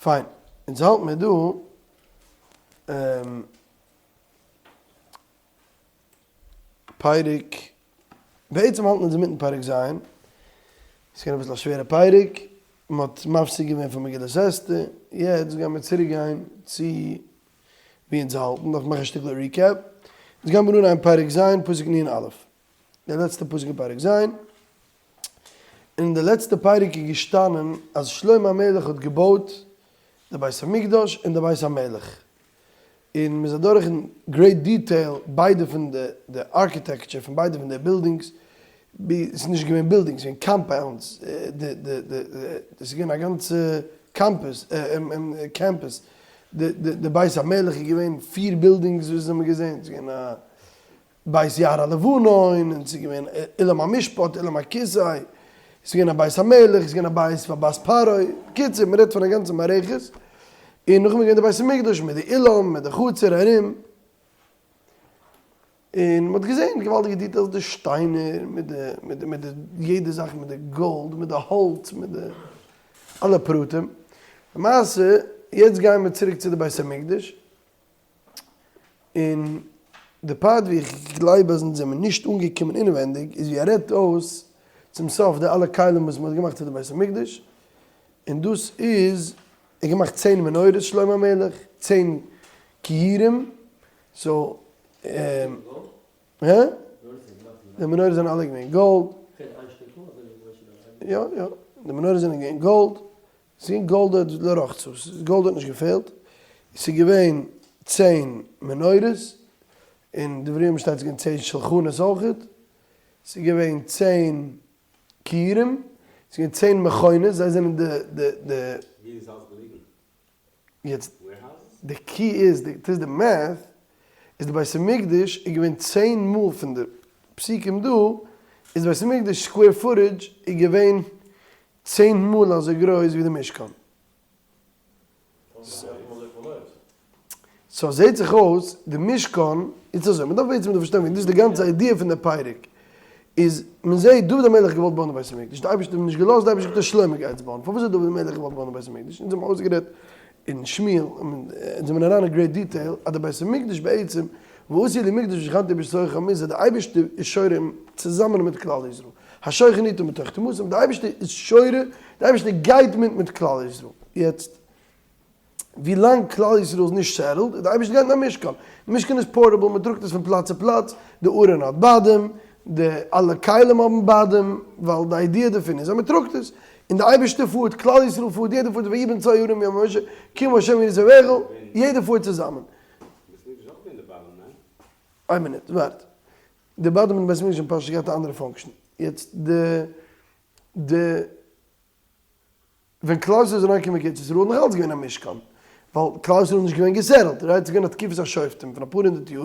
פיין, אונז האלט מיר דא פרק, בעצם האלטן אונז אינמיטן פרק ז', ס'איז געווען אביסל א שווערע פרק, מען האט מפסיק געווען פון מגילת אסתר, יעצט גייען מיר צוריק גיין צו ווי אונז האלטן, דארף מאכן א שטיקל recap, אונז גיימיר אנהייבן פרק ז' פסוק נ"א, די לעצטע פסוק אין פרק ז', אין די לעצטע פרק איז געשטאנען אז שלמה המלך האט געבויט די בית המקדש און די בית המלך, און מ'איז אדורך אין great detail ביידע פון די די architecture פון ביידע פון די buildings, ס'איז נישט געווען buildings, ס'איז געווען compounds, די די די ס'איז געווען א גאנצע campus campus, די די בית המלך איז געווען פיר buildings וואס האבן מיר געזען, ס'איז געווען א בית יער הלבנון, און ס'איז געווען אולם המשפט, אולם הכסא, ס'איז געווען א בית המלך, ס'איז געווען א בית פאר בת פרעה, בקיצור מ'רעדט פון א גאנצע מערכת, און נאכדעם איז געווען די בית המקדש מיט די אולם, מיט די חצר ארום, און מ'האט געזען געוואלדיגע details, די שטיינער, מיט די, מיט די, מיט די יעדע זאך, מיט די גאלד, מיט די האלץ, מיט די אלע פרטים, למעשה יעצט גייען מיר צוריק צו די בית המקדש, און די part ווי איך גלייב אז אונז זעמיר נישט אנגעקומען אינעווענדיג איז ווי ער רעדט אויס צום סוף די אלע כלים וואס מען האט געמאכט פאר די בית המקדש, און דאס איז, ער האט געמאכט צען מנורות שלמה המלך, צען כירים, so, הע? די מנורות זענען אלע געווען גאלד. יא יא, די מנורות זענען געווען גאלד, ס'איז געווען גאלד דארט לרחצה, גאלד האט נישט געפעלט, ס'איז געווען צען מנורות, אין דברי הימים שטייט ס'איז געווען צען שלחנות אויכעט, ס'איז געווען צען כירים, ס'איז געווען צען מכונות, זיי זענען די די די. ווי איז אלס געליגן? יעצט די key איז, די טוסט די math, איז די בית המקדש איז געווען צען מאל פון די פסוקים דא, איז די בית המקדש square footage איז געווען צען מאל אזוי גרויס ווי די משכן. so זעהט זיך אויס די משכן איז אזוי, מען דארף בעצם דא פארשטיין וועגן דאס איז די גאנצע idea פון די פרק, איז מען זעהט דוד המלך האט געוואלט בויען די בית המקדש, די אייבערשטער האט אים נישט געלאזט, די אייבערשטער האט געזאגט שלמה גייט עס בויען, פארוואס האט דוד המלך געוואלט בויען די בית המקדש? אונז האבן אויסגערעדט אין שמואל, אונז זעמיר אריין אין great detail, אז די בית המקדש בעצם, ועשו לי מקדש ושכנתי בתוכם איז אז די אייבערשטער איז שורה צוזאמען מיט כלל ישראל, השוכן אתם בתוך טומאתם, די אייבערשטער איז שורה, די אייבערשטער גייט מיט מיט כלל ישראל, יעצט ווי לאנג כלל ישראל איז נישט settled, איז די אייבערשטער גייט אין א משכן, די משכן איז portable, מען טראגט עס פון פלאץ צו פלאץ, די ארון האט בדים, די אלע כלים האבן בדים, ווייל די idea דערפון איז אז מען טראגט עס, און די אייבערשטער פארט, כלל ישראל פארט, יעדער פארט, ויהי בנסוע הארון ביום משה, כי אם ה' יראה ויכל, יעדער פארט צוזאמען. איין מינוט, ווארט. די בדים אין בית המקדש האבן פשוט געהאט א אנדערע function. יעצט די די ווען כלל ישראל איז אריינגעקומען קיין ארץ ישראל איז נאך אלץ געווען א משכן, ווייל כלל ישראל איז נישט געווען גע settled, right? ס'איז געווען א תקופת השופטים פון אפאר הונדערט יאר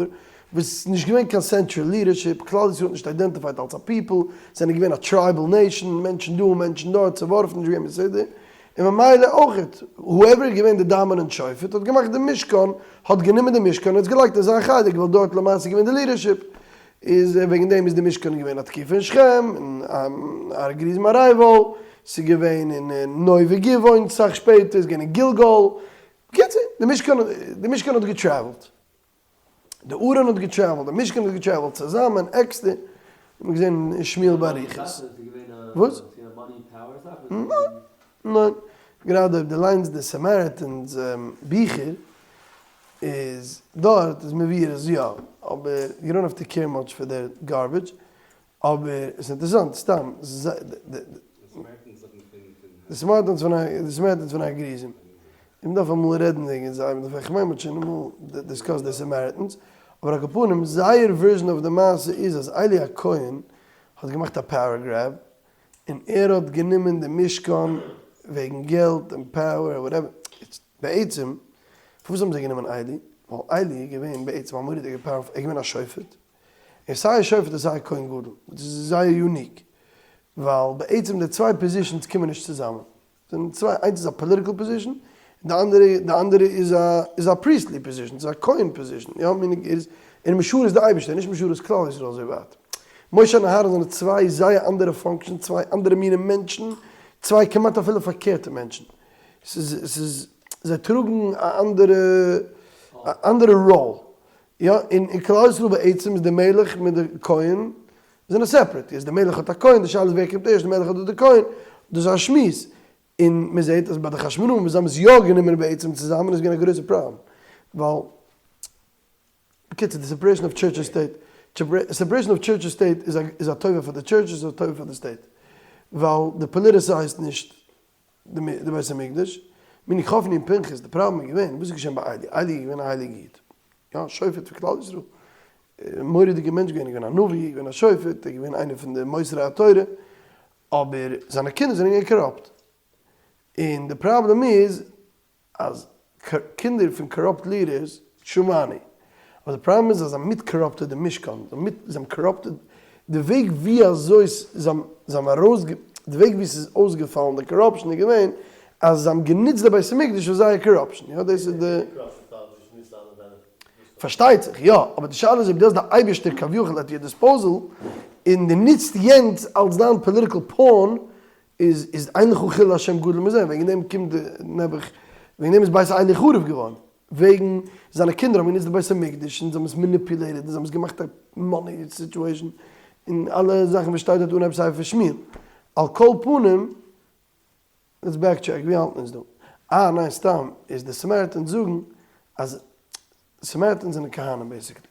וואס ס'איז נישט געווען קיין central leadership, כלל ישראל האט נישט identified אלס א people, זענען געווען א tribal nation, מענטשן דא מענטשן דארט, צעווארפן, נישט געווען מסודר, און ממילא אויכעט, whoever איז געווען די dominant שופט האט געמאכט די משכן, האט גענומען די משכן און האט עס געלייגט אין זיין חלק, ווייל דארט למעשה איז געווען די leadership, איז וועגן דעם איז די משכן געווען א תקופה אין שכם, אין הר גריזים הר עיבל, ס'איז געווען אין נוב וגבעון סאך שפעטער, ס'איז געווען אין גלגל, בקיצור, די משכן, די משכן האט גע travel ט. די ארון האט גע travel ט, די משכן האט גע travel ט צוזאמען עקסטער, האט מען געזען אין שמואל באריכות. וואס? ניין, ניין, גראדע אויב דו ליינסט די Samaritans ביכער איז דארט איז מבואר אז יא, אבער you don't have to care much for their garbage, אבער עס איז אינטערעסאנט סתם די Samaritans פון די Samaritans פון הר גריזים, און מ'דארף אמאל רעדן וועגן זיי, מ'דארף איך מיין מ'האט שוין אמאל discussed די Samaritans, אבער על כל פנים זייער version אויף די מעשה איז אז עלי הכהן האט געמאכט א power grab און ער האט גענומען די משכן וועגן געלט און power whatever, בעצם פארוואס האבן זיי גענומען עלי? ווייל עלי איז געווען בעצם א מורא'דיגע powerful, ער איז געווען א שופט, און סיי א שופט און סיי א כהן גדול, וואס איז זייער unique, ווייל בעצם די צוויי positions קומען נישט צוזאמען, זענען צוויי, איינס איז א political position, און די אנדערע, די אנדערע איז א, איז א priestly position, ס'איז א כהן position, יא, meaning ער איז, ער משרת די אייבערשטער, נישט משרת כלל ישראל אזוי ווייט. משה און אהרן זענען צוויי זייער אנדערע functions, צוויי אנדערע מיני מענטשן, צוויי כמעט אפילו פארקערטע מענטשן. ס'איז, ס'איז. זיי טראגן א אנדערע א אנדערע ראל, יא, און אין כלל ישראל בעצם איז די מלך מיט די כהן זענען separate, יעצט די מלך האט א כהן, די שאלה איז ווער קומט ערשט די מלך אדער די כהן, דאס איז א שמועס, און מען זעט אז ביי די חשמונאים וואס זיי האבן עס יא גענומען בעצם צוזאמען איז געווען א גרויסע פראבלעם, ווייל בקיצור די separation of church and state, separation of church and state איז א טובה פאר די טשורטש איז א טובה פאר די state, ווייל די politicized נישט די בית המקדש, meaning חפני און פנחס, די פראבלעם איז געווען, וואס איז געשען ביי עלי? עלי איז געווען א הייליגע איד, יא, שופט פון כלל ישראל, מורא'דיגע מענטש געווען, איז געווען א נביא, איז געווען א שופט, איז געווען איינער פון די מוסרי התורה, אבער זיינע קינדער זענען געווען corrupt, און די פראבלעם איז אז קינדער פון corrupt leaders שמעני, אבער די פראבלעם איז אז זיי האבן מיט corrupted די משכן, זיי האבן corrupted די וועג ווי אזוי זיי האבן ארויס די וועג ווי ס'איז אויסגעפאלן די corruption איז געווען אז זיי האבן גענוצט די בית המקדש פאר זייער corruption, יא דאס איז די. פארשטייט זיך יא, אבער די שאלה איז אויב דו האסט די אייבערשטער כביכול at your disposal און דו נוצט יענץ אלס דיין political pawn איז איז אין לך חילול השם גדול מזה, וועגן דעם קומט די נעבעך, וועגן דעם איז בית עלי חרוב געווארן, וועגן זיינע קינדער האבן גענוצט די בית המקדש און זיי האבן עס manipulated און זיי האבן עס געמאכט א money situation און אלע זאכן וואס שטייט דארט אנהייב ספר שמואל. על כל פנים, let's back track, ווי האלטן אונז דא? אה ניין סתם, איז די Samaritans זאגן אז Samaritans זענען כהנים basically.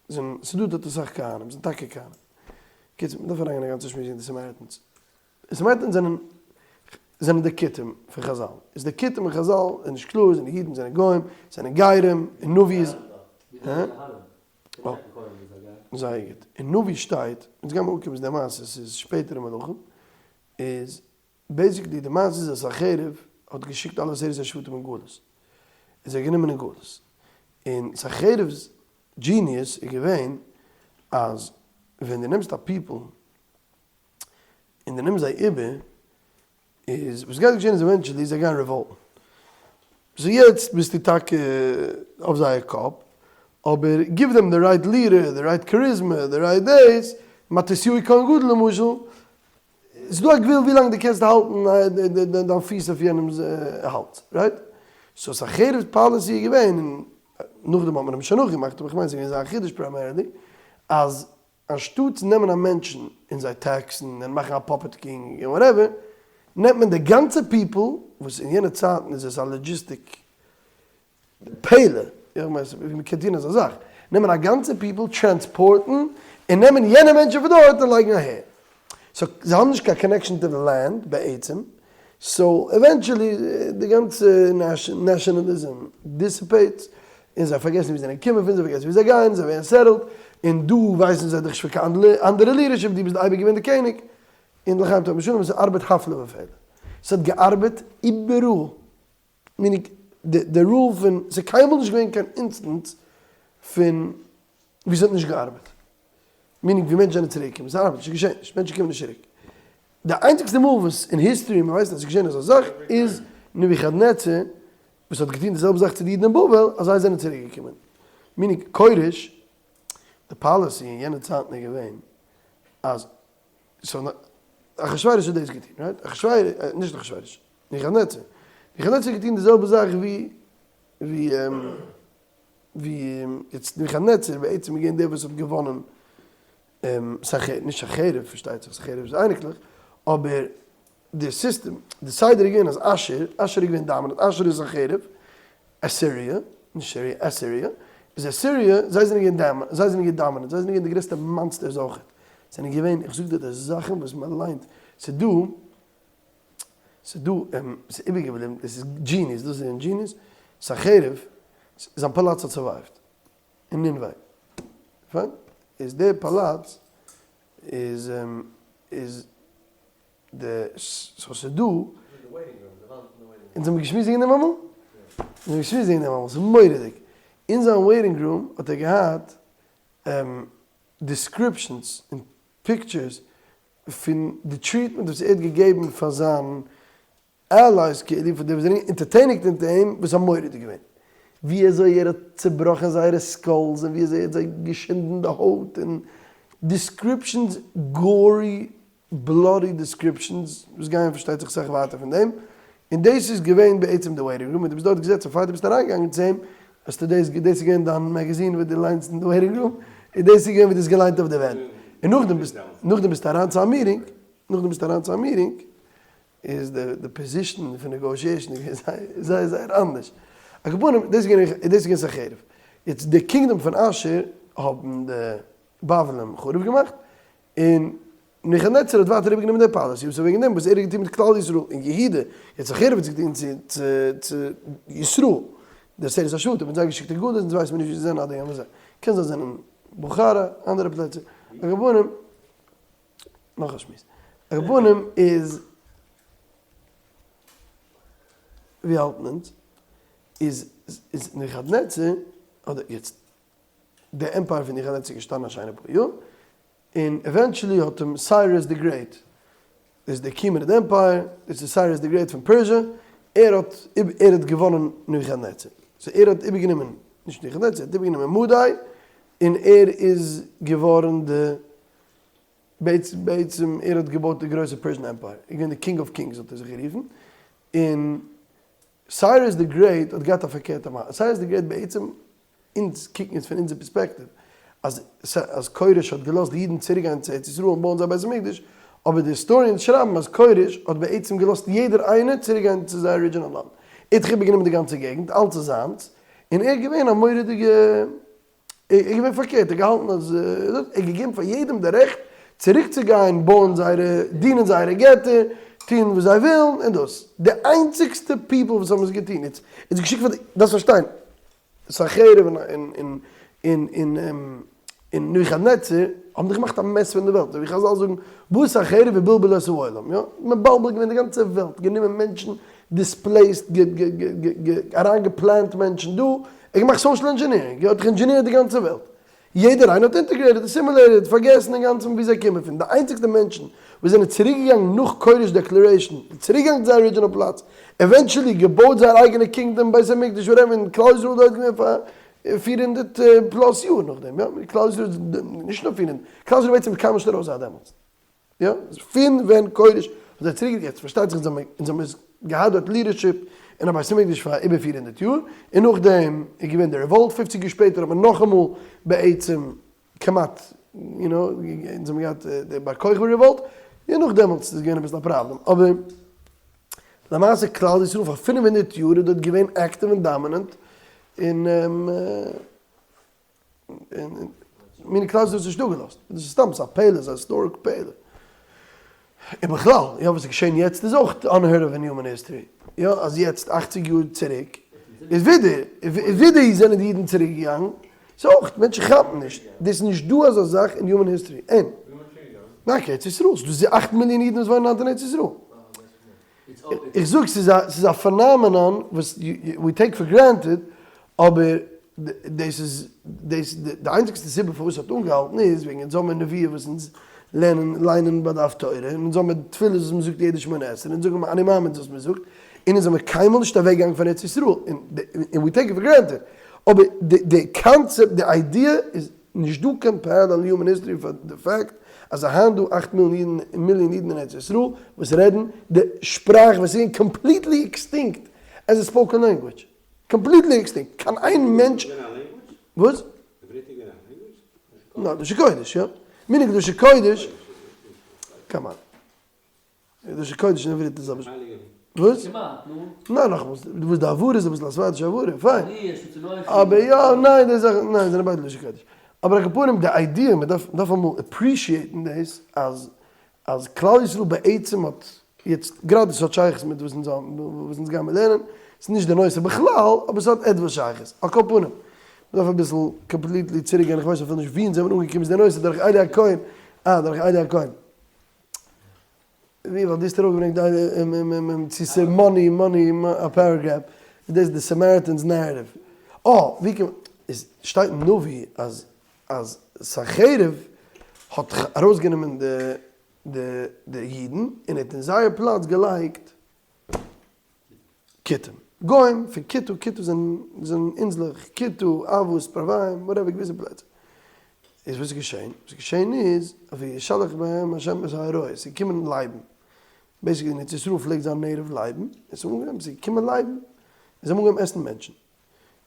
זענען, ס'דא דארט אסאך כהנים, זענען טאקע כהנים. קיצור, מ'דארף אריינגיין א גאנצע שמועס וועגן די Samaritans. די Samaritans זענען זענען די כותים פון חזל. איז די כותים אין חזל איז נישט קלאר, זענען אידן, זענען גוים, זענען גרים, אין נביא איז. זייער גוט. אין נביא שטייט, אונז גיימער אנקומען צו די מעשה, ס'איז שפעטער אין מלכים, איז basically די מעשה איז אז סנחריב האט געשיקט אלע עשרת השבטים אין גלות, און זיי גענומען אין גלות, און סנחריב'ס genius איז געווען אז ווען דו נעמסט א people און דו נעמסט זיי איבער, איז וואס גייט געשען איז eventually זיי גייען revolt ן, so יעצט ביסטו טאקע אויף זייער קאפ, אבער give them the right leader, the right charisma, the right דאס, מתתיהו כהן גדול למשל, ס'איז דא א גבול ווי לאנג דו קענסט האלטן דיין פיס אויף יענעמ'ס האלז, right? so סנחריב'ס policy איז געווען, און נאכדעם האט מען אים שוין נאכגעמאכט, אבער כ'מיין ס'איז געווען זיין חידוש primarily, אז אנשטאטס נעמען א מענטשן און זיי tax ן און מאכן א puppet king און whatever, נעמט מען די גאנצע people, וואס אין יענע צייטן איז עס א logistic פלא, איך מיין ווי מ'קען טון אזא זאך, נעמען א גאנצע people, טראנספארטן, און נעמען יענע מענטשן פון דארט און לייגן אהער. so זיי האבן נישט קיין connection to די land בעצם, so eventually די גאנצע nationalism dissipates, און זיי פארגעסן ווי זיי זענען געקומען פון, זיי פארגעסן ווי זיי גייען, זיי ווערן settled, און דא ווייסן זיי דאך נישט פון קיין אנדערע leadership, דו ביסט אייביג געווען די קעניג, און לחיים טוב משלום, ס'ארבעט הפלא ופלא. ס'האט געארבעט איבעראל. meaning די rule פון ס'איז קיינמאל נישט געווען קיין instance פון ווי ס'האט נישט געארבעט. meaning ווי מענטשן זענען צוריק געקומען. ס'ארבעט נישט, ס'געשעט נישט, מענטשן קומען נישט צוריק. די איינציגסטע מאל וואס אין history מ'ווייסט אז ס'איז געשען אזא זאך איז נבוכדנצר וואס האט געטון די זעלבע זאך צו די אידן אין בבל אז זיי זענען צוריק געקומען. meaning כורש, די policy אין יענע צייטן איז געווען אז so אחשורוש האט דאס געטון, right? אחשורוש, נישט אחשורוש, נבוכדנצר. נבוכדנצר האט געטון די זעלבע זאך ווי ווי ווי יעצט נבוכדנצר בעצם איז געווען דער וואס האט געוואנען סנחריב, נישט סנחריב פארשטייט זיך, סנחריב איז אייניקלעך, אבער די סיסטעם, די סדר איז געווען אז אשור, אשור איז געווען dominant, אשור איז סנחריב, Assyria, נישט סיריע, Assyria, איז Assyria, זיי זענען געווען דאמינענט, זיי זענען געווען dominant, זיי זענען געווען די גרעסטע monsters אויכעט, זענען געווען, איך זאג דיר די זאכן וואס מען ליינט, ס'איז דא, ס'איז דא, ס'איז איבערגעבליבן, דאס איז genius, דאס איז ingenious, סנחריב, זיין פאלאץ האט survived, אין נינווה, פיין, איז די פאלאץ איז איז די so ס'איז דא. אונז האבן געשמועסט וועגן דעם אמאל? אונז האבן געשמועסט וועגן דעם אמאל, ס'איז מורא'דיג. אין זיין waiting room האט ער געהאט descriptions און pictures פון די treatment וואס ער האט געגעבן פאר זיין allies כאילו פון די וואס זענען אונטערטעניגט אונטער אים וואס איז מורא'דיג געווען ווי אזוי ער האט צובראכן זייערע skulls און ווי אזוי ער האט זיי געשינדן די הויט און descriptions gory bloody descriptions וואס גייען פארשטייט זיך סאך ווייטער פון דעם. און דאס איז געווען בעצם די waiting room, און דו ביסט דארט געזעצן פאר דו ביסט אריינגעגאנגען צו אים, האסטו דאס, דאס איז געווען דיין magazine וואס דו ליינסט אין די waiting room, און דאס איז געווען ווי דו האסט געליינט אויף די ווענט. און נאכדעם ביסט, נאכדעם ביסטו אריין צו א meeting, נאכדעם ביסטו אריין צו א meeting, איז די די position פון negotiation איז געווען זייער זייער זייער אנדערש. על כל פנים, דאס איז געווען, דאס איז געווען סנחריב. יעצט די kingdom פון אשור האבן די בבלים חרוב געמאכט, און נבוכדנצר האט ווייטער איבערגענומען די policy, וואס איז וועגן דעם וואס ער האט געטון מיט כלל ישראל און יהודה, יעצט סנחריב האט זיך געטון צו צו צו ישראל, די עשרת השבטים האט זיי געשיקט אין גלות, אונז ווייסן מיר נישט ווי זיי זענען עד היום הזה, קען זיין זיי זענען בוכארא, אנדערע פלעצער, על כל פנים, נאך א שמועס, על כל פנים איז, ווי האלטן אונז? איז איז נבוכדנצר, אדער יעצט די empire פון נבוכדנצר איז געשטאנען א שיינע פאר יאר, און eventually האט אים Cyrus the Great, דאס איז דער קימער די empire, דאס איז Cyrus the Great פון Persia, ער האט ער האט געוואנען נבוכדנצר, so ער האט איבערגענומען, נישט נבוכדנצר, ער האט איבערגענומען מדי, און ער איז געווארן די, בעצם ער האט געבויט די גרויסע Persian empire, ער איז געווען די king of kings האט ער זיך גערופן, און Cyrus the Great האט געהאט א פארקערטע מהלך, Cyrus the Great בעצם אונז קוקן אונז פון אונזער פערספעקטיוו אז אז כורש האט געלאזט די אידן צוריק גיין צו ארץ ישראל און בויען זיי בית המקדש, אבער די historians שרייבן אז כורש האט בעצם געלאזט יעדער איינער צוריק גיין צו זייער original לאנד, ער האט זיך איבערגענומען די גאנצע געגנט, אלץ איז זיינס, און ער איז געווען א מורא'דיגע ער איז געווען פארקערט, ער האט געהאלטן אז ער האט געגעבן פאר יעדעם די רעכט צוריק צו גיין בויען זייערע, דינען זייערע געטער, טון וואס זיי ווילן, און דאס. די איינציגסטע people וואס האבן עס געטון, איז איז געשיקט פאר די, דארפסט פארשטיין, סנחריב און און און און נבוכדנצר האבן דאך געמאכט א mess פון די וועלט, אזוי ווי חזל זאגן, בא סנחריב ובלבל את העולם, יא, מבלבל געווען די גאנצע וועלט, גענומען מענטשן, displaced, אריינגעפלענט מענטשן דא, ער האט געמאכט social engineering, ער האט דאך ענדזשינירט די גאנצע וועלט, יעדער איינער האט integrated, assimilated, פארגעסן אינגאנצן וואו זיי קומען פון, די איינציגסטע מענטשן וואס זענען צוריקגעגאנגען נאך כורש declaration, צוריקגעגאנגען צו זייער original פלאץ, eventually געבויט זייער אייגענע kingdom, בית המקדש, whatever, און כלל ישראל איז דארט געווען פאר 400 plus יאר נאכדעם, יא, כלל ישראל איז נישט נאר 400, כלל ישראל איז בעצם קיינמאל נישט ארויס זייט דעמאלטס. יא, פון ווען כורש האט זיי צוריק געגעבן, פארשטייט זיך אונז האבן עס געהאט דארט leadership אין א בית המקדש פאר איבער 400 יאר, און נאכדעם איז געווען די revolt, פופציג יאר שפעטער האט מען נאכאמאל בעצם כמעט, you know, אונז האבן געהאט די בר כוכבא revolt, און נאך דעמאלטס איז געווען אביסל א פראבלעם, אבער למעשה כלל ישראל פאר 500 יאר איז דארט געווען active און dominant, און. מינע כלל ישראל האט נישט אפגעלאזט, דאס איז סתם, ס'איז א פלא, ס'איז א historic פלא. און בכלל, יא וואס איז געשען יעצט איז אויך unheard of אין human history, יא אז יעצט אכציג יאר צוריק איז ווידער, איז ווידער זענען די אידן צוריק געגאנגען, ס'איז אויך, מענטשן כאפן נישט, דאס איז נישט דא אזא זאך אין human history, אין. ניין קיין ארץ ישראל, ס'איז דא אכט מיליאן אידן וואס וואוינען היינט אין ארץ ישראל. איך זאג ס'איז א ס'איז א phenomenon וואס we take for granted, אבער דאס איז דאס די איינציגסטע סיבה פארוואס ס'האט אנגעהאלטן איז וועגן אונז האבן נביאים וואס אונז לערנען ליינען ביי די הפטורה, און אונז האבן תפילות וואס מ'זאגט יעדע שמונה עשרה, אונז זאגן אני מאמין וואס מ'זאגט, און אונז זעמיר קיינמאל נישט אוועקגעגאנגען פון ארץ ישראל, און we take it for granted, אבער די קאנצעפט די idea איז נישט דא קיין parallel אין human history פאר די פאקט אז ס'איז היינט דא אכט מיליאן אידן אין ארץ ישראל וואס רעדן די שפראך וואס איז completely extinct as a spoken language. Completely extinct. קיין איין מענטש. וואס? נאר לשון קודש, יא. מנהג לשון קודש. Come on. לשון קודש און עברית איז אבער. וואס? ניין נאכאמאל, וואס די הברה איז אביסל א ספרדישע הברה, פיין. אבער יא, ניין, די זאכן, ניין, זענען ביידע לשון קודש. אבער על כל פנים די idea, מען דארף, מען דארף אמאל appreciate ן דאס, אז, אז כלל ישראל בעצם האט, יעצט, גראדע ס'האט שייכות מיט וואס אונז האבן, וואס אונז גיימער לערנען, ס'איז נישט די נושא בכלל, אבער ס'האט עטוואס שייכות. על כל פנים, מען דארף אביסל completely צוריקגיין, איך ווייס אפילו נישט ווי אונז זעמיר אנגעקומען צו די נושא, דורך עלי הכהן, אה, דורך עלי הכהן. ווי ווייל דו האסט ארויפגעברענגט דיינע צו ס'איז money money א paragraph איז דאס די Samaritans narrative אה ווי קומט איז שטייט אין נביא אז אז סנחריב האט ארויסגענומען די די די אידן און האט אין זייער פלאץ געלייגט כותים גוים פון כותה כותה זענען זענען אינזלעך כותה עוה ספרוויים whatever געוויסע פלעצער איז וואס איז געשען? וואס איז געשען איז, וישלח בהם השם את האריות, ס'איז געקומען לייבן. בעיסיקלי אין ארץ ישראל פלעגט זיין native לייבן, און ס'איז אנגעהויבן, ס'איז געקומען לייבן, און זיי האבן אנגעהויבן עסן מענטשן.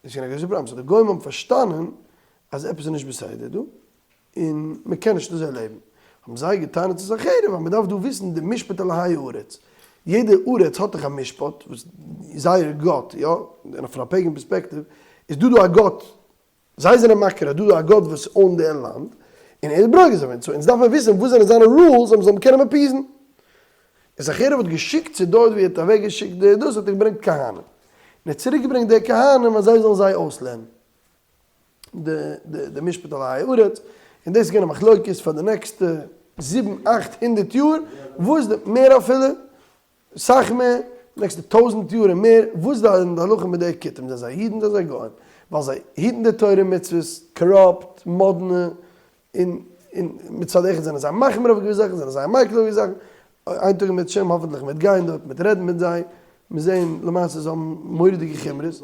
און ס'איז געווען א גרויסע פראבלעם, סאו די גוים האבן פארשטאנען אז עפעס איז נישט בסדר דא, און מען קען נישט אזוי לעבן, האבן זיי געטענה'ט צו סנחריב אז מען דארף דא וויסן די משפט אלהי הארץ, יעדע ארץ האט דאך א משפט וואס זייער גאט, יא, און פון א pagan פערספעקטיוו איז דא דא א גאט, זיי זענען מכיר אז דא דא א גאט וואס own די לאנד, און ער איז ברוגז אויף אונז, סאו אונז דארף מען וויסן וואס זענען זיינע rules אז מען זאל אים קענען appease ן. און סנחריב האט געשיקט צו דארט ווי ער האט אוועק געשיקט די דאס האט ער געברענגט כהנים, און ער האט צוריק געברענגט די כהנים אז זיי זאלן זיי אויסלערנען. די משפט אלהי הארץ, און דאס איז געווען א מחלוקת פאר די נעקסטע זיבן אכט הונדערט יאר, וואס די, מער אפילו, סאך מער, די נעקסטע טויזנט יאר און מער, וואס די הלכה מיט די כותים, זענען זיי אידן זענען זיי גוים, ווייל זיי היטן די תורה און מצוות, corrupt, מאדנע, און און מצד אחד זענען זיי מחמיר אויף געוויסע זאכן, זענען זיי מיקל אויף געוויסע זאכן, איין טאג אם ירצה השם האפענטליך מ'וועט גיין דארט, מ'וועט רעדן מיט זיי, מיר זעהן למעשה זיי האבן מורא'דיגע חומרות.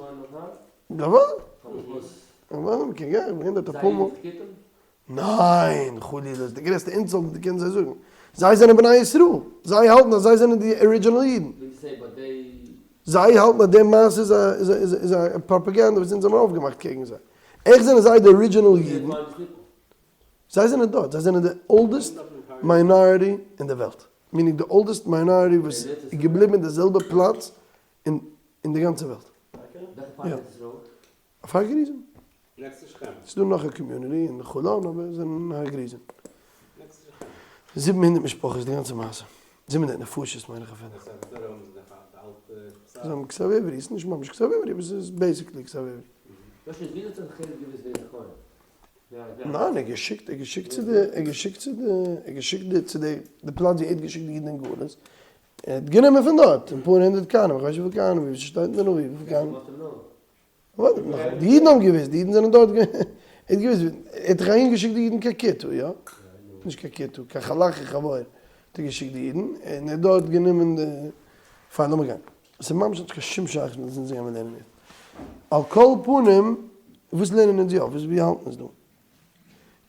אוודאי, מ'קען גיין, איך בין דארט אפאר מאל. ניין, חלילה, ס'איז די גרעסטע insult וואס דו קענסט זיי זאגן. זיי זענען בני ישראל, זיי האלטן אז זיי זענען די original אידן. זיי האלטן אז די מעשה איז א פראפאגאנדע וואס אונז האבן אויפגעמאכט קעגן זיי. עכט זענען זיי די original אידן. זיי זענען דארט, זיי זענען די oldest minority אין די וועלט. meaning די oldest minority וואס איז געבליבן אין די זעלבע פלאץ אין די גאנצע וועלט. יא. אויף הר גריזים. ס'איז דא נאך א community אין חולון אבער זיי זענען אין הר גריזים. 700 משפחות די גאנצע מעשה. 700 נפשות מיין איך אפילו. זיי האבן כתב עברי, ס'איז נישט ממש כתב עברי אבער ס'איז basically כתב עברי. ניין ער האט געשיקט, ער האט געשיקט צו די, ער האט געשיקט צו די, ער האט געשיקט די צו די פלאץ ווי ער האט געשיקט די אידן אין גלות, ער האט גענומען פון דארט אפאר הונדערט כהנים, איך ווייס נישט וויפיל כהנים, ווי ס'שטייט אין די נביא וויפיל כהנים. די אידן האבן געוואוסט, די אידן זענען דארט געווען, ער האט געוואוסט, ער האט דאך אהין געשיקט די אידן קיין כותא, יא? נישט קיין כותא, קיין חלח וחבור האט ער געשיקט די אידן, און ער האט דארט גענומען די, פיין לאמיר גיין. עס איז ממש נישט קיין שום שייכות מיט וואס אונז גיימיר לערנען יעצט. על כל פנים, וואס לערנען אונז יא? וואס ווי האלטן אונז דא?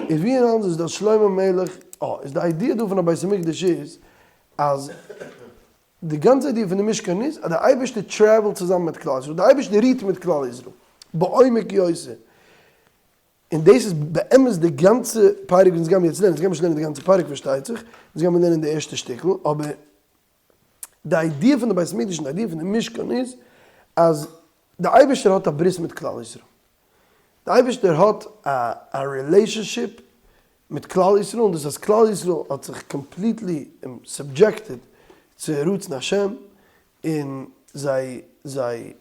איז ווי האלטן אונז דאס שלמה המלך, אה, איז די idea דא פון א בית המקדש איז, אז די גאנצע idea פון די משכן איז אז די אייבערשטער travel ט צוזאמען מיט כלל ישראל, די אייבערשטער רוהט מיט כלל ישראל, בעומק יותר. און דאס איז באמת די גאנצע פרק וואס אונז גיימיר יעצט לערנען, אונז גיימיר נישט לערנען די גאנצע פרק פארשטייט זיך, אונז גיימיר לערנען די ערשטע שטיקל, אבער די idea פון די בית המקדש און די idea פון די משכן איז אז די אייבערשטער האט א ברית מיט כלל ישראל, די אייבערשטער האט א relationship מיט כלל ישראל, און דאס אז כלל ישראל האט זיך completely subjected צו רצון השם, און זיי זיי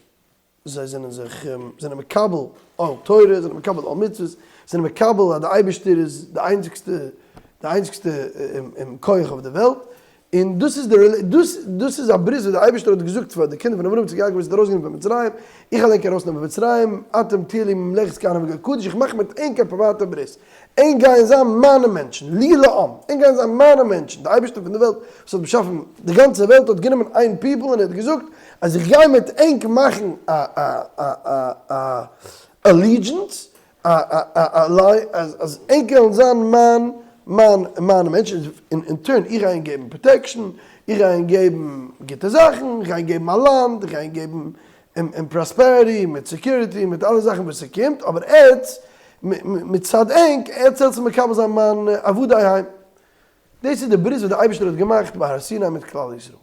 זיי זענען זיך זענען מקבל עול תורה, זענען מקבל עול מצוות, זענען מקבל אז די אייבערשטער איז די איינציגסטע די איינציגסטע כח אויף די וועלט, און דאס איז די דאס דאס איז א ברית וואס די אייבערשטער האט געזאגט פאר די קינדער פון אברהם יצחק יעקב וואס האט ארויסגענומען פון מצרים, איך וועל ענק ארויסנעמען פון מצרים, אתם תהיו לי ממלכת כהנים וגוי קדוש, איך מאך מיט ענק א פריוואטע ברית, ענק גייען זיין מיינע מענטשן, לי לעם, ענק גייען זיין מיינע מענטשן, די אייבערשטער פון די וועלט וואס האט באשאפן די גאנצע וועלט האט גענומען איין people און ער האט געזאגט אז איך גיי מיט ענק מאכן א א א א א allegiance, א א א א אז אז ענק גייען זיין מיין מיין מיינע מענטשן, און אין turn איך גיי ענק געבן protection, איך גיי ענק געבן גוטע זאכן, איך גיי ענק געבן א לאנד, איך גיי ענק געבן און prosperity מיט security מיט אלע זאכן וואס ס'קומט, אבער עטץ מצד ענק, עטץ זאלטס מקבל זיין מיין עבדי הם. דאס איז די ברית וואס די אייבערשטער האט געמאכט ביי הר סיני מיט כלל ישראל.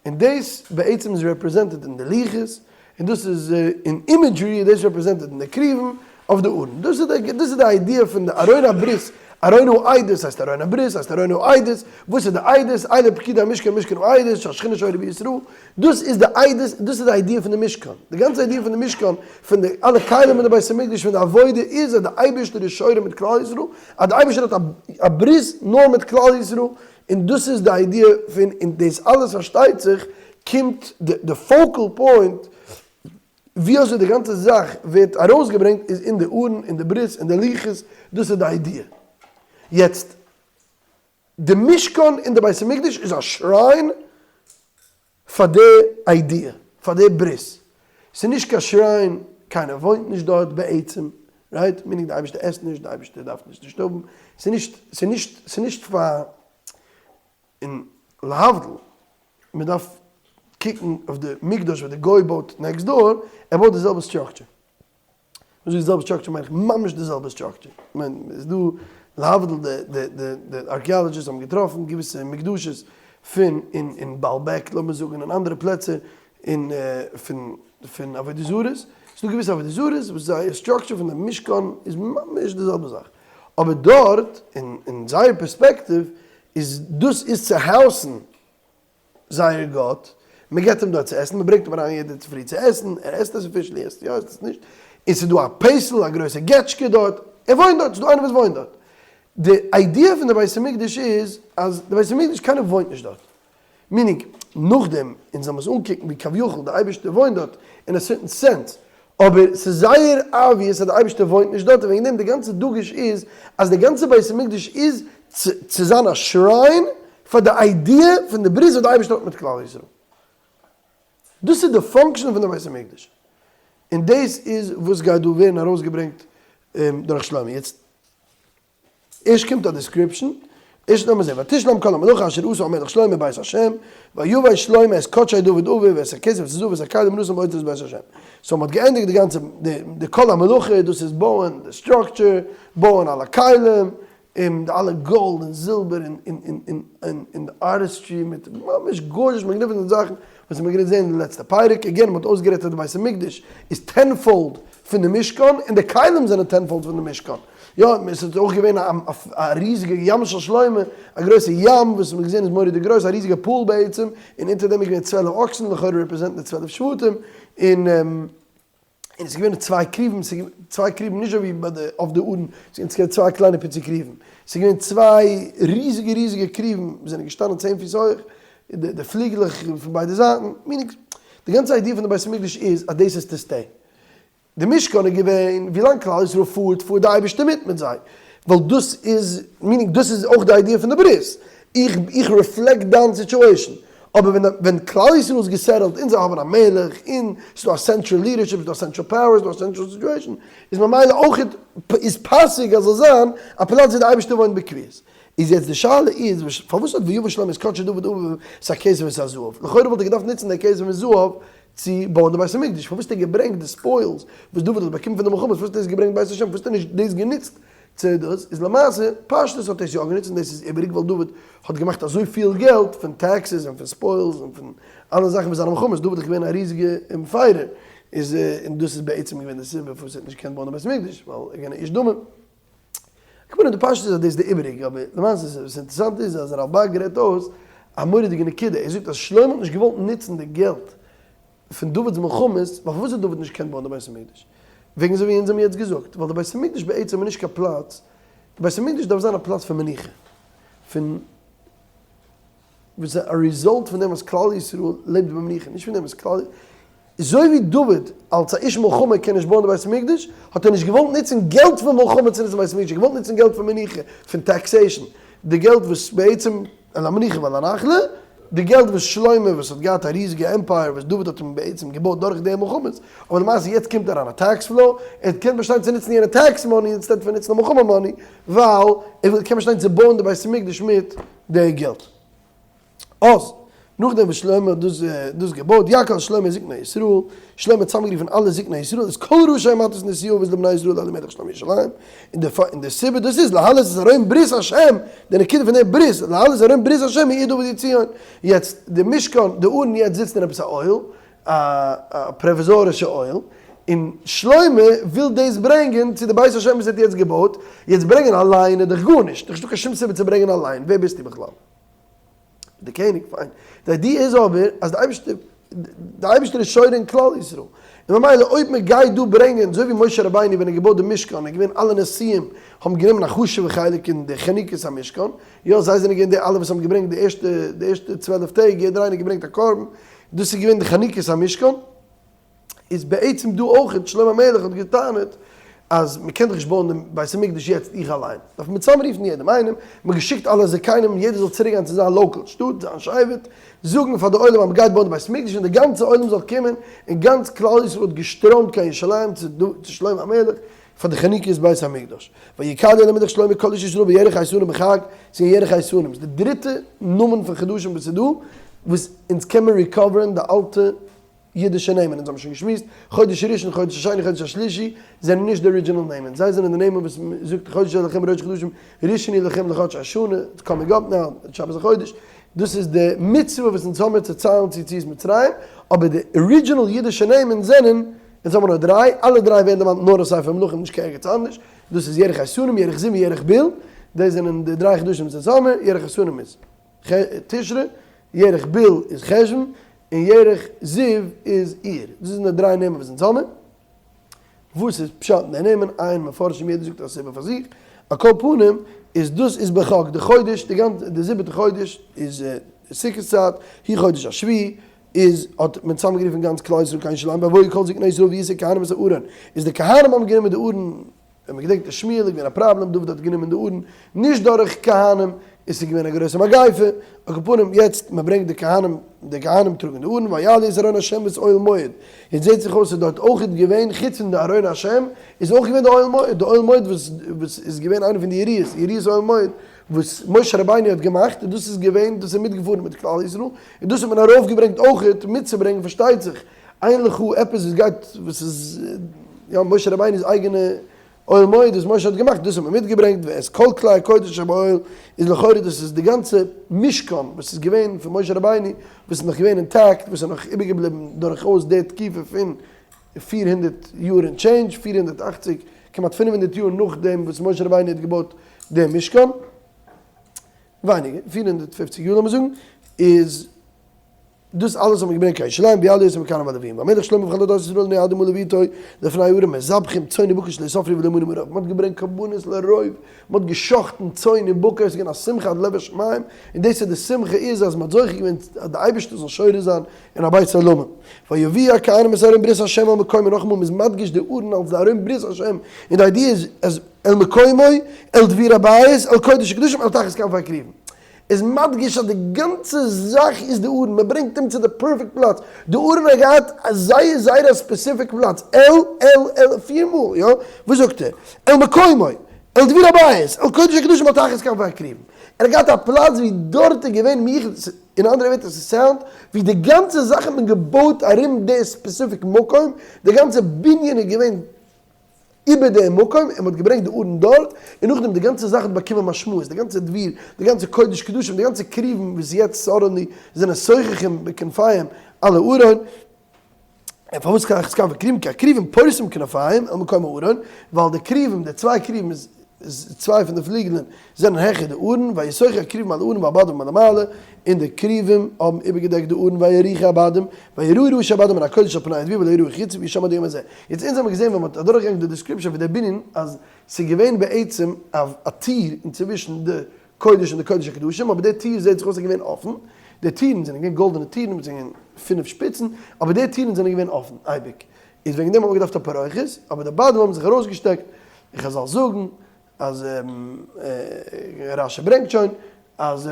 און דאס בעצם איז represented אין די לוחות, און דאס איז אין imagery איז דאס represented אין די כרובים אויף די ארון. דאס איז די דאס איז די idea פון די ארון הברית, ארון העדות הייסט ארון הברית הייסט ארון העדות, וואס איז די עדות? אלה פקודי המשכן משכן העדות שהשכינה שורה בישראל, דאס איז די עדות, דאס איז די idea פון די משכן, די גאנצע idea פון די משכן, פון די אלע כלים אין די בית המקדש, פון די עבודה, איז אז די אייבערשטער איז שורה מיט כלל ישראל, אז די אייבערשטער האט א ברית נאר מיט כלל ישראל, און דאס איז די idea פון, און דאס אלעס פארשטייט זיך קומט די focal point ווי אזוי די גאנצע זאך ווערט ארויסגעברענגט איז אין די ארון, אין די ברית, אין די לוחות, דאס איז די idea. יעצט. די משכן אין די בית המקדש איז א shrine פאר די idea, פאר די ברית. ס'איז נישט קיין shrine, קיינער וואוינט נישט דארט בעצם, right? meaning די אייבערשטער עסט נישט, די אייבערשטער דארף נישט נישט האבן, ס'איז נישט, ס'איז נישט, ס'איז נישט פאר, און להבדיל. מען דארף קוקן אויף די מקדש וואס די גוי בויט next door, ער בויט די זעלבע structure. וואס איז די זעלבע structure מיין איך ממש די זעלבע structure. כ'מיין איז דא להבדיל די די די די archaeologists האבן געטראפן געוויסע מקדשות פון אין אין בעלבעק לאמיר זאגן און אנדערע פלעצער און פון פון עבודה זרות, ס'איז דא געוויסע עבודה זרות וואס זייער structure פון די משכן איז ממש די זעלבע זאך. אבער דארט אין אין זייער פערספעקטיוו איז דאס איז צו house ן זייער גאט, מען געבט אים דארט צו עסן, מען ברענגט אים אריין יעדע צופרי צו עסן, ער עסט עס officially, עסט יא עסט עס נישט, און ס'איז דא א פעסל, א גרויסע געטשקע דארט, ער וואוינט דארט, ס'איז דא איינער וואס וואוינט דארט. די idea פון די בית המקדש איז אז די בית המקדש קיינער וואוינט נישט דארט, meaning נאכדעם אונז זאל מען עס אנקוקן ווי כביכול די אייבערשטער וואוינט דארט אין א certain sense, אבער ס'איז זייער obvious אז די אייבערשטער וואוינט נישט דארט און וועגן דעם די גאנצע דגוש איז אז די גאנצע בית המקדש איז צו זיין א shrine פאר די idea פון די ברית וואס די אייבערשטער האט מיט כלל ישראל. דאס איז די function פון די בית המקדש. און דאס איז וואס גייט דא ווערן ארויסגעברענגט דורך שלמה. יעצט. ערשט קומט א description, ערשט לאמיר זען, ותשלם כל המלאכה אשר עשה המלך שלמה בית השם, ויבא שלמה את קדשי דוד אביו ואת הכסף ואת הזהב ואת הכלים ונתן באוצרות בית השם. so מ'האט געענדיגט די גאנצע די כל המלאכה, דאס איז בויען די structure, בויען אלע כלים, און די אלע גאלד און זילבער און און די artistry מיט ממש gorgeous magnificent זאכן וואס מ'האט גערעדט זען אין די לעצטע פרק, again מ'האט אויסגערעדט אז די בית המקדש איז tenfold פון די משכן און די כלים זענען tenfold פון די משכן. יא, עס איז אויך געווען א ריזיגע ים של שלמה, א גרויסע ים וואס מ'האט געזען איז מורא'דיג גרויס, א ריזיגע pool בעצם, און אונטער דעם איז געווען 12 אקסן, לכאורה represent ן די 12 שבטים, און און עס איז געווען צוויי כרובים, עס איז צוויי כרובים נישט אזוי ווי ביי די אויף די ארון, עס איז געווען צוויי קליינע פיצי כרובים, עס איז געווען צוויי ריזיגע ריזיגע כרובים וואס זענען געשטאנען צען פיס הויך, די פליגלעך פון ביידע זייטן, meaning די גאנצע idea פון די בית המקדש איז אז דאס איז to stay. די משכן איז געווען, ווילאנג כלל ישראל פארט, פארט די אייבערשטער מיט מיט זיי, ווייל דאס איז, meaning דאס איז אויך די idea פון די ברית, איך איך reflect דיין situation, אבער ווען ווען כלל ישראל איז גע settle ט און זיי האבן א מלך און ס'איז דא א central leadership, ס'איז דא א central power, ס'איז דא א central situation, איז ממילא אויך איז פאסיג אז זאל זיין א פלאץ ווי די אייבערשטער וואוינט בקביעות. איז יעצט די שאלה איז, פארוואס האט ויבא שלמה את קדשי דוד אביו את הכסף ואת הזהב? לכאורה וואלט ער געדארפט נוצן די כסף און זהב צו בויען די בית המקדש, פארוואס האט ער געברענגט די spoils וואס דוד האט באקומען פון די מלחמות, פארוואס האט ער עס געברענגט בית השם, פארוואס האט ער נישט דאס גענוצט צו דאס, איז למעשה פשטות האט ער עס יא גענוצט און דאס איז איבעריג ווייל דוד האט געמאכט אזוי פיל געלט פון taxes און פון spoils און פון אלע זאכן פון זיינע מלחמות, דוד איז געווען א ריזיגע fighter, איז און דאס איז בעצם געווען די סיבה פארוואס ער האט נישט געקענט בויען די בית המקדש, ווייל ער איז געווען א איש דמים. כ'מיין אז די פשטות איז אז דאס איז די איבעריגע, אבער למעשה איז וואס אינטערעסאנט איז אז רלבג רעדט אויס א מורא'דיגע נקודה, ער זאגט אז שלמה האט נישט געוואלט נוצן די געלט פון דוד'ס מלחמות, ווייל פארוואס האט דוד נישט געקענט בויען די בית המקדש? וועגן אזוי ווי אונז האבן יעצט געזאגט, ווייל די בית המקדש בעצם איז נישט קיין פלאץ, די בית המקדש דארף זיין א פלאץ פון מנוחה, פון וואס איז א result פון דעם וואס כלל ישראל לעבט במנוחה, נישט פון דעם וואס כלל, אזוי ווי דוד אלס א איש מלחמה קען נישט בויען די בית המקדש, האט ער נישט געוואלט נוצן געלט פון מלחמה צו נוצן בית המקדש, ער האט געוואלט נוצן געלט פון מנוחה, פון taxation, די געלט וואס בעצם אל המנוחה ואל הנחלה, די געלט וואס שלמה וואס האט געהאט א ריזיגע empire וואס דוד האט אים בעצם געבויט דורך די מלחמות, אבער למעשה יעצט קומט אריין א tax flow, ער קען באשטיין צו נוצן יענע tax money instead פון נוצן די מלחמה money, ווייל ער וויל קען באשטיין צו בויען די בית המקדש מיט די געלט. אז, נאכדעם וואס שלמה האט דאס דאס געבויט, ויקהל שלמה זקני ישראל, שלמה האט צוזאמגערופן אלע זקני ישראל, את כל ראשי המטות נשיאי אבות לבני ישראל אל המלך שלמה ירושלים, און די און די סיבה דאס איז, להעלות את ארון ברית השם, די נקודה פון דעם ברית, להעלות ארון ברית השם מעיר דוד לציון. יעצט, די משכן, די ארון יעצט זיצט אין עפעס א אוהל, א פראוויזארישע אוהל, און שלמה וויל דאס ברענגען צו די בית השם וואס ער האט יעצט געבויט, יעצט ברענגען אליין איז דאך גארנישט, נישטא קיין שום סיבה צו ברענגען אליין, ווער ביסטו בכלל? די קעניג, פיין. די idea איז אבער אז די אייבערשטער, די אייבערשטער איז שורה אין כלל ישראל, און ממילא אויב מען גייט דא ברענגען, אזוי ווי משה רבינו ווען ער האט געבויט די משכן איז געווען אלע נשיאים האבן גענומען א חשוב'ע חלק אין די חנוכת המשכן, יא זיי זענען געווען די אלע וואס האבן געברענגט די ערשטע די ערשטע 12 טעג, יעדער איינער האט געברענגט א קרבן, דאס איז געווען די חנוכת המשכן, איז בעצם דא אויך, שלמה המלך האט געטענה'ט אז מען קען דאך נישט בויען דעם בית המקדש יעצט איך אליין, דארף מען צוזאמרופן יעדעם איינעם, מען האט געשיקט אלע זקנים יעדער זאל צוריק גיין צו זיין local שטאט, זיין שבט, זאגן פאר די עולם אז מען גייט בויען די בית המקדש און די גאנצע עולם זאל קומען, און גאנץ כלל ישראל האט געשטראמט קיין ירושלים צו שלמה המלך פאר די חנוכת בית המקדש. ויקהלו אל המלך שלמה כל איש ישראל בירח האיתנים בחג, ס'איז ירח האיתנים, ס'איז די דריטע נאמען פון חדשים וואס איז דא. וואס אונז קען מען recover ען די אלטע אידישע נעמען, אונז האבן שוין געשמועסט, חודש ראשון, חודש השני, חודש השלישי, זענען נישט די original נעמען, זיי זענען די נעמען וואס מען זאגט חודש זה לכם ראש חדשים, ראשון הוא לכם לחדשי השנה, it's coming up now, שבת החודש, דאס איז די מצוה וואס אונז האמיר צו ציילן צו יציאת מצרים, אבער די original אידישע נעמען זענען, אונז האמיר נאר דריי, אלע דריי ווערן דערמאנט נאר אין ספר מלכים נישט קיין ערגעץ אנדערש, דאס איז ירח האיתנים, ירח זיו און ירח בול, דאס זענען די דריי חדשים וואס אונז האמיר, ירח האיתנים איז תשרי, ירח בול איז חשוון, און ירח זיו איז אייר. דאס זענען די דריי נעמען וואס אונז האמיר. וואס איז פשט אין די נעמען? איין מפרשים יעדער זאגט א סיבה פאר זיך. על כל פנים איז דאס איז בחג די חודש די גאנצע די זיבעטע חודש איז סוכות צייט, הוא חודש השביעי, איז האט מען צוזאמגערופן גאנץ כלל ישראל קיין ירושלים ויבואו כל זקני ישראל וישאו כהנים את הארון איז די כהנים האבן גענומען די ארון ווען מען געדענקט אין שמואל איז געווען א פראבלעם, דוד האט גענומען די ארון נישט דורך כהנים, און ס'איז געווען א גרויסע מגיפה, על כל פנים יעצט מען ברענגט די כהנים, די כהנים טראגן די ארון, ויעלו את ארון השם ואת אוהל מועד, יעצט זעט זיך אויס ס'איז דארט אויך געווען, חוץ פון די ארון השם, איז אויך געווען די אוהל מועד, די אוהל מועד וואס וואס איז געווען איינע פון די יריעות, יריעות אוהל מועד, וואס משה רבינו האט געמאכט, און דאס איז געווען, דאס איז מיטגעפארן מיט כלל ישראל, און דאס האט מען ארויפגעברענגט אויך מיטצוברענגען פארשטייט זיך, אין לך עפעס וואס גייט וואס איז יא משה רבינו'ס אייגענע אוהל מועד וואס משה האט געמאכט דאס האט מען מיטגעברענגט ואת כל כלי הקודש אשר באוהל איז לכאורה דאס איז די גאנצע משכן וואס איז געווען פון משה רבינו וואס איז נאך געווען intact וואס איז נאך איבערגעבליבן דורכאויס די תקופה פון 400 יאר און change 480 כמעט 500 יאר נאכדעם וואס משה רבינו האט געבויט דעם משכן ווייניגער 450 יאר לאמיר זאגן איז דאס אלעס האט מען געברענגט קיין ירושלים, ויעלו אותם הכהנים והלוויים, והמלך שלמה וכל עדת ישראל נועדים עליו איתו לפני הארון מזבחים צאן ובקר שלא ספרו ולא מנו מרוב, מען האט געברענגט קרבנות לרוב, מען האט גע'שחט'ן צאן און בקר, עס איז געווען א שמחה עד לב השמים, און דאס איז די שמחה איז אז מען האט זוכה געווען אז די אייבערשטער זאל שורה זיין אין א בית עולמים. ויביאו הכהנים את ארון ברית ה' אל מקומו, נאכאמאל מען איז מדגיש די ארון אלס די ארון ברית ה', און די idea איז אז אל מקומו, אל דביר הבית, אל קודש הקדשים, אל תחת כנפי הכרובים. איז מדגיש אז די גאנצע זאך איז די ארון, מען ברענגט אים צו די perfect פלאץ, די ארון האט געהאט א זייער זייער א specific פלאץ, אל אל אל פיר מאל, יא? וואס זאגט ער? אל מקומו, אל דביר הבית, אל קודש הקדשים אל תחת כנפי הכרובים, ער האט געהאט א פלאץ ווי דארט איז געווען מיוחד, אין אנדערע ווערטער ס' sound ווי די גאנצע זאך האט מען געבויט ארום די specific מקום, די גאנצע בנין איז געווען איבער דעם מקום, און מ'האט געברענגט די ארון דארט, און נאכדעם די גאנצע זאך האט באקומען משמעות, די גאנצע דביר, די גאנצע קודש קדשים, די גאנצע כרובים וואס יעצט suddenly זענען סוככים בכנפיהם על הארון, און פארוואס תחת כנפי הכרובים? כי הכרובים פורסים כנפיהם אל מקום הארון, ווייל די כרובים, די צוויי כרובים איז צוויי פון די פליגלען זענען העכער די ארון, ויסוכו הכרובים על הארון והבדים מלמעלה, און די כרובים האבן איבערגעדעקט די ארון ויאריכו הבדים, ויראו ראשי הבדים מן הקודש על פני הדביר ולא יראו חוצה והיו שם עד היום הזה. יעצט אונז האבן געזען ווען מ'האט אדורכגעגאנגען די description פון די בנין אז ס'איז געווען בעצם א טיר אינצווישן די קודש און די קודש הקדשים אבער די טיר זעט זיך אויס איז געווען אפן, די טירן זענען געווען גאלדענע טירן וואס זענען פינף שפיצן, אבער די טירן זענען געווען אפן אייביג, איז וועגן דעם האט מען געדארפט א פרוכת, אבער די בדים האבן זיך ארויסגעשטעקט, און חזל זאגן אז רשי ברענגט שוין אז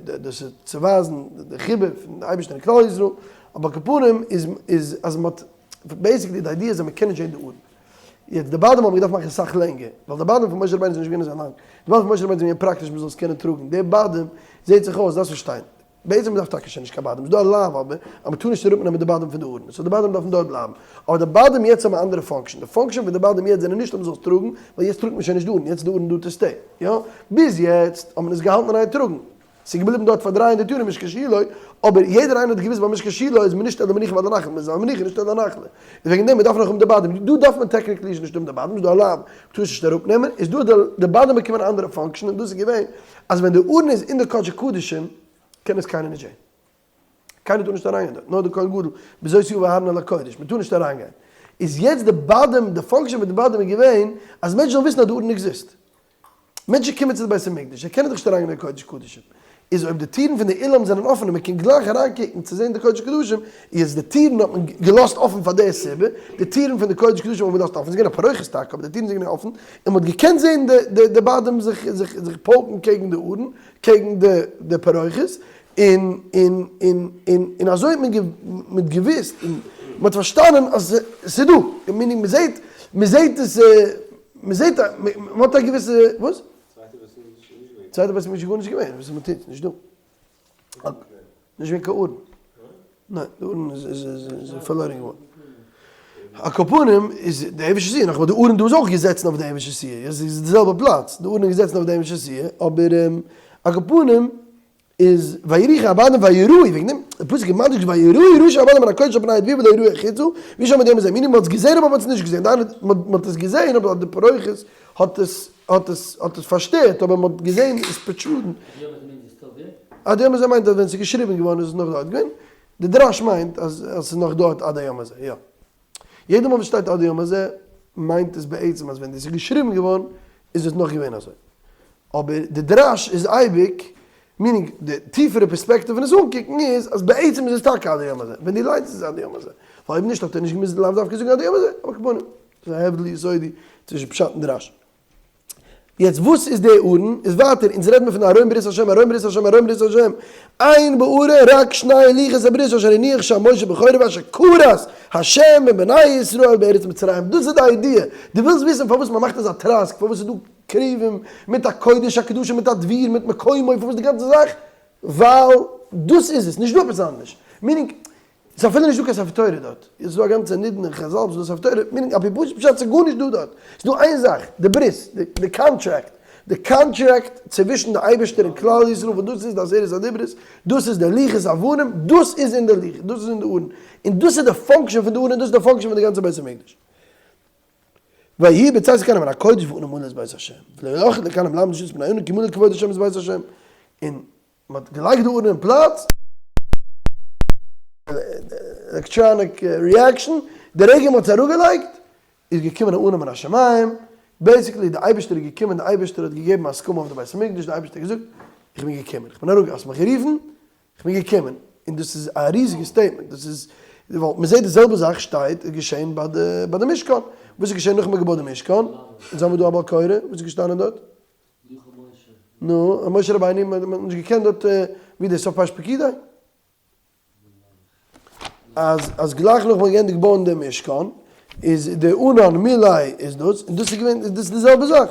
דאס איז צו ווייזן די חיבה פון די אייבערשטער אין כלל ישראל, אבער על כל פנים איז איז אז מען האט basically די idea איז אז מען קען נישט זען די ארון. יעצט די בדים האבן געדארפט מאכן אסאך לענגער, ווייל די בדים פון משה רבינו זענען נישט געווען אזוי לאנג, די בדים פון משה רבינו זענען געווען פראקטיש מען זאל עס קענען טראגן, די בדים זעט זיך אויס, דארפסט פארשטיין, בעצם מ'דארף טאקע שוין נישט קיין בדים, ס'איז דא א לאו אבער אז מ'טאר נישט אראפנעמען די בדים פון די ארון, so די בדים דארפן דארט בלייבן, אבער די בדים יעצט האבן א אנדערע function, די function פון די בדים יעצט זענען נישט אז מ'זאל עס טראגן, ווייל יעצט טראגט מען שוין נישט די ארון, יעצט איז די ארון דא to stay, יא? ביז יעצט האט מען עס געהאלטן אין איין טראגן, ס'איז געבליבן דארט פאר 300 יאר אין משכן שילה, אבער יעדער איינער האט געוואוסט ביי משכן שילה איז מען נישט אל המנוחה ואל הנחלה, מ'איז אל המנוחה נישט אל הנחלה, איז וועגן דעם מ'דארף נאך האבן די בדים, דא דארף מען technically נישט האבן די בדים, ס'איז דא א לאו, מ'טאר עס נישט אראפנעמען, איז דא די בדים באקומען א אנדערע function און דאס איז געווען אז ווען די ארון איז אין די קדשי קדשים קען עס קיינער נישט זען. קיינער טאר נישט אריינגיין דארט, נאר די כהן גדול, בזאת יבא אהרן אל הקודש, מען טאר נישט אריינגיין. איז יעצט די בדים, די function פון די בדים איז געווען אז מענטשן זאלן וויסן אז די ארון exist. מענטשן קומען צו די בית המקדש, זיי קענען דאך נישט אריינגיין אין די קודש קדשים. איז אויב די טירן פון די אולם זענען אפען און מען קען גלייך אריינקוקן צו זען די קודש קדשים, איז די טירן האט מען געלאזט אפען פאר די סיבה, די טירן פון די קודש קדשים האט מען געלאזט אפען, ס'איז געווען א פרוכת טאקע אבער די טירן זענען געווען אפען, און מען האט געקענט זען די די בדים זיך זיך זיך פאוקן קעגן די ארון, קעגן די די פרוכת, און און און און און אזוי האט מען מען האט געוואוסט און מען האט פארשטאנען אז ס'איז דא, meaning מען זעט מען זעט עס מען זעט מען האט א געוויסע וואס? צווייטע בית המקדש איז נישט געווען. צווייטע בית המקדש איז גארנישט געווען, וואס מען טוט, נישט דא. נישט געווען קיין ארון. ניין, די ארון איז איז איז פארלוירן געווארן. על כל פנים איז די אבן שתיה נאכאמאל די ארון דא איז אויך געזעצן אויף די אבן שתיה, עס איז די זעלבע פלאץ, די ארון איז געזעצן אויף די אבן שתיה, אבער על כל פנים איז ויריחו הבדים ויראו, וועגן דעם די פסוק איז מדגיש ויראו ראשי הבדים מן הקודש על פני הדביר ולא יראו החוצה, ווי שוין מיט דעם איז א מינימום, מען האט עס געזען אבער מען האט עס נישט געזען, דהיינו מען האט עס געזען אבער די פרוכת האט עס האט עס האט עס פארשטערט אבער מען האט געזען עס protrude ן. עד היום הזה מיינט אז ווען ס'איז געשריבען געווארן איז עס נאך דארט געווען, די דרש מיינט אז אז ס'איז נאך דארט עד היום הזה, יא. יעדע מאל וואס שטייט עד היום הזה מיינט עס בעצם אז ווען דאס איז געשריבן געווארן איז עס נאך געווען אזוי. אבער די דרש איז אייביג, meaning די טיפערע פערספעקטיוו פון עס אנקוקן איז אז בעצם איז עס טאקע עד היום הזה, ווען דו ליינסט איז עס עד היום הזה, ווייל אויב נישט האט ער נישט געמוזט לאו דווקא זאגן עד היום הזה, אבער כמובן, ס'איז א הבדל יסודי צווישן פשט און דרש. יעצט וואס איז די ארון? איז ווייטער, אונז רעד מיר פון ארון ברית השם, ארון ברית השם, ארון ברית השם, אין בארון רק שני לוחות הברית אשר הניח שם משה בחורב אשר כרת השם עם בני ישראל בארץ מצרים, דאס איז די idea, דו ווילסט וויסן פארוואס מען מאכט אזא טראסק, פארוואס איז דא כרובים מיט א קודש הקדשים מיט א דביר מיט מקומו, פארוואס די גאנצע זאך? ווייל דאס איז עס, נישט דא עפעס אנדערש, meaning ס'איז אפילו נישט דא קיין ספר תורה דארט, איז דא א גאנצע נידון אין חזל וואס איז דא ספר תורה, meaning על פי פשוט פשט ס'איז גארנישט דא דארט, ס'איז דא איין זאך, די ברית, די contract, די contract צווישן די אייבערשטער און כלל ישראל וואס דאס איז די עשרת הדיברות, דאס איז די לוחות אבנים, דאס איז אין די לוחות, דאס איז אין די ארון, און דאס איז די function פון די ארון און דאס איז די function פון די גאנצע בית המקדש. ויהי בצאת הכהנים מן הקודש והענן מלא את בית השם, ולא יכלו הכהנים לעמוד לשרת מפני הענן כי מלא כבוד השם את בית השם, און מען האט געלייגט די ארון אין פלאץ, electronic reaction, די רגע מען האט עס אראפגעלייגט איז געקומען א ענן מן השמים, basically די אייבערשטער איז געקומען, די אייבערשטער האט געגעבן הסכמה אויף די בית המקדש, די אייבערשטער האט געזאגט איך בין געקומען, איך בין אראפ, האסט מיך גערופן, איך בין געקומען, און דאס איז א ריזיגע statement, דאס איז, ווייל מען זעט די זעלבע זאך שטייט איז געשען ביי די ביי די משכן, וואס איז געשען נאך מען האט געבויט די משכן, אונז האבן מיר דא א בעל קורא, וואס איז געשטאנען דארט? נו, משה רבינו, מען האט נישט געקענט דארט, ווי דער סוף פרשת פקודי? אז אז גלייך נאך מען געענדיגט בויען דעם משכן, איז די ענן מילא איז דאס, און דאס איז געווען, דאס איז די זעלבע זאך,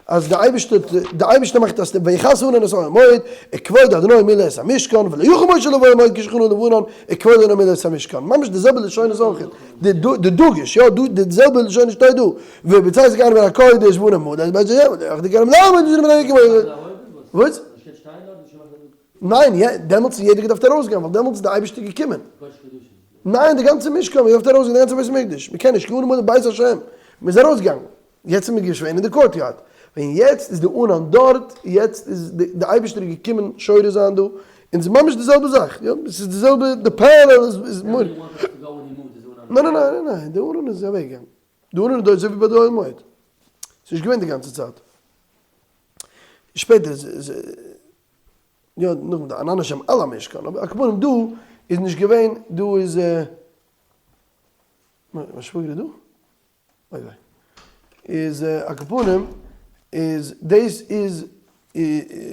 אז די אייבערשטער האט, די אייבערשטער מאכט אז ויכס הענן את אוהל מועד, וכבוד אדוני מילא את המשכן, ולא יכול משה לבוא אל מועד כי שכן עליו הענן, וכבוד אדוני מילא את המשכן. ממש די זעלבע לשונות אויך. די דגוש, יא, דא די זעלבע לשונות שטייט דא, ובצאת הכהנים מן הקודש והענן מלא את בית השם, ולא יכלו הכהנים לעמוד לשרת מפני הענן. וואס? ניין, דעמאלטס איז יעדער געדארפט ארויסגיין, ווייל דעמאלטס איז די אייבערשטער געקומען. ניין, די גאנצע משכן, מען געדארפט ארויסגיין, די גאנצע בית המקדש, מען קען נישט, כי הענן מלא בית השם, מען איז ארויסגעגאנגען. יעצט איז מען געווען אין די courtyard, ווען יעצט איז די ענן דארט, יעצט איז די אייבערשטער איז געקומען שורה זיין דא, און ס'איז ממש די זעלבע זאך, יא, ס'איז די זעלבע, די parallel איז מור. ניין ניין ניין ניין, די ענן איז אוועק געגאנגען, די ענן איז דא אזוי ווי ביי די אוהל מועד, ס'איז נישט געווען די גאנצע צייט, שפעטער איז, יא, נאכדעם די ענן השם על המשכן, אבער על כל פנים דא איז נישט געווען, דא איז, מיין שוואגער איז דא? אוי וויי. איז על כל פנים איז דאס איז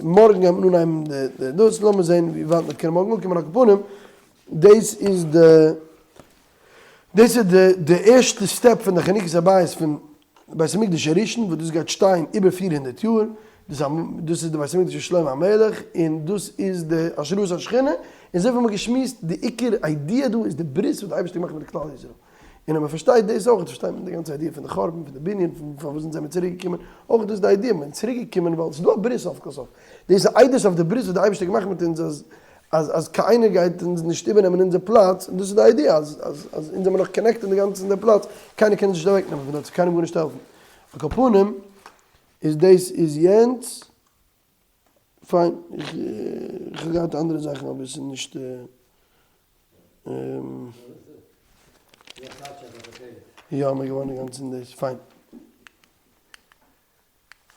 מארגן גייט מען אנהייבן די דאס לאמיר זעהן ווי ווייט מ'וועט קענען מארגן אנקומען על כל פנים דאס איז די דאס איז די די ערשטע step פון די חנוכת הבית פון בית המקדש הראשון וואס דאס גייט שטיין איבער 400 יאר דאס דאס איז די בית המקדש של שלמה המלך און דאס איז די השראת השכינה און אזוי ווי מ'האט געשמועסט די עיקר idea דא איז די ברית וואס די אייבערשטער האט געמאכט מיט כלל ישראל. און אז מען פארשטייט דאס אויך, פארשטייט מען די גאנצע idea פון די חורבן, פון די בנין, פון פארוואס אונז זעמיר צוריק געקומען, אויך דאס איז די idea, מען איז צוריק געקומען ווייל עס איז דא א ברית סוף כל סוף, דאס איז עדות אויף די ברית וואס די אייבערשטער האט געמאכט מיט אונז אז אז אז קיינער גייט אונז נישט איבערנעמען אונזער פלאץ, און דאס איז די idea אז אז אז אונז זעמיר נאך connected אינגאנצן אין די פלאץ, קיינער קען אונז נישט אוועקנעמען פון דארט, ס'קען קיינעם גארנישט העלפן. על כל פנים איז דאס איז יענץ, פיין, איך האב געהאט אנדערע זאכן אבער עס איז נישט. יא, מ'איז געווארן אינגאנצן דאס, פיין.